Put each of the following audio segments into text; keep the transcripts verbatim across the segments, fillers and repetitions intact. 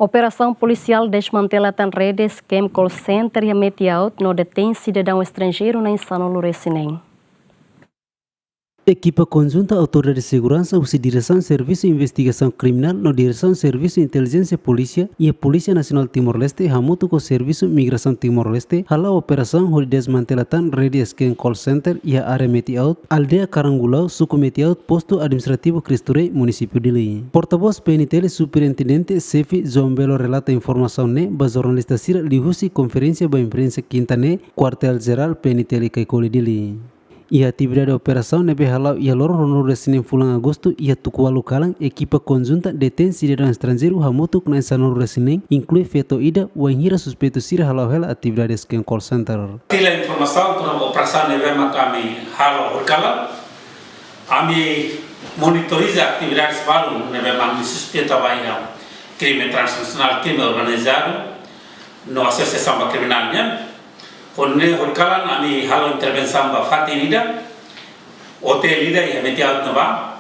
Operasaun polisiál desmantela tan rede scam call center iha Metiaut no detein sidadaun estranjeiru na'in sanulu-resin-neen. Ekipa konjunta Autoridade Seguransa husi Diresaun Servisu Investigasaun Kriminál no Diresaun Servisu Intelijénsia Polísia iha Polísia Nasionál Timor-Leste hamutuk ho Servisu Migrasaun Timor-Leste hala'o operasaun hodi desmantela tan rede scam call center iha área Metiaut, aldeia Karangulau, suku Metiaut, postu administrativu Cristo Rei, munisípiu Dili. Portavós P N T L Superintendente Xefe João Belo relata informasaun ne'e ba jornalista sira liuhusi konferénsia ba imprensa kinta ne'e, Kuartél Jerál P N T L Caicoli, Dili. Iha atividade operasaun ne'ebé hala'o iha loron ruanulu-resin-neen fulan Agostu iha tuku ualu kalan, ekipa konjunta detein sidadaun estranjeiru hamutuk na'in sanulu-resin-neen, inklui feto ida, wainhira suspeitu sira hala'o hela atividade scam call center. Fila informasaun kona-ba operasaun ne'ebé mak ami halo horikalan, ami monitoriza atividades balu ne'ebé mak ami suspeita ba iha krime transnasionál, krime organizadu no asosiasaun ba kriminál nian. Ho ne'e horikalan ami halo intervensaun ba fatin ida, otél ida iha Metiaut ne'ebá.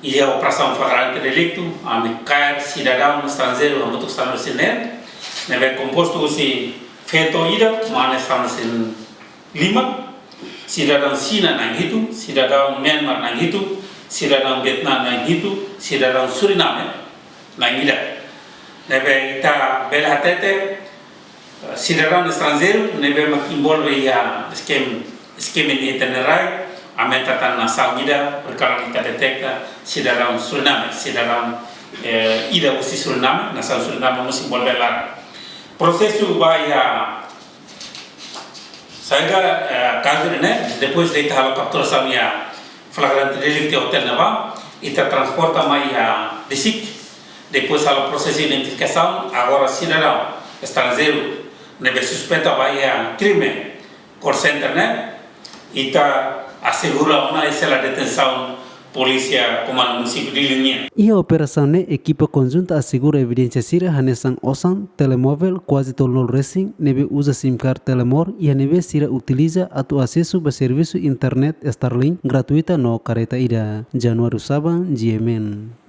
Iha operasaun flagrante deliktu, ami kaer sidadaun estranjeiru hamutuk sanulu-resin-neen, ne'ebé kompostu husi feto ida, mane sanulu-resin-lima, sidadaun Xina na'in hitu, sidadaun Myanmar na'in hitu, sidadaun Vietnam na'in hitu, sidadaun Suriname na'in ida. Ne'ebé ita bele hatete, sidadaun estranjeiru ne'ebé mak envolve iha scam, scam ne'e ita ne'e rai, aumenta tan nasaun ida, porke ita deteta sidadaun Suriname, sidadaun, eh, ida husi Suriname, nasaun Suriname mós envolve laran. Prosesu ba iha saida, eh, kazu ne'e, depois de ita halo kapturasaun iha flagrante deliktu otél ne'ebá, ita transporta mai iha DICIC, depois halo prosesu identifikasaun, agora sidadaun estranjeiru ne'ebé suspeita ba iha krime call center ne'e, ita asegura ona iha sela detensaun polísia Komandu Munisípiu Dili nian. Iha operasaun ne'e ekipa konjunta asegura evidénsia sira hanesan osan, telemóvel kuaze tolunulu-resin, ne'ebé uza sim card Telemor, iha ne'ebé sira utiliza atu asesu ba servisu internet Starlink gratuita no kareta ida. Januário Saban, G M N.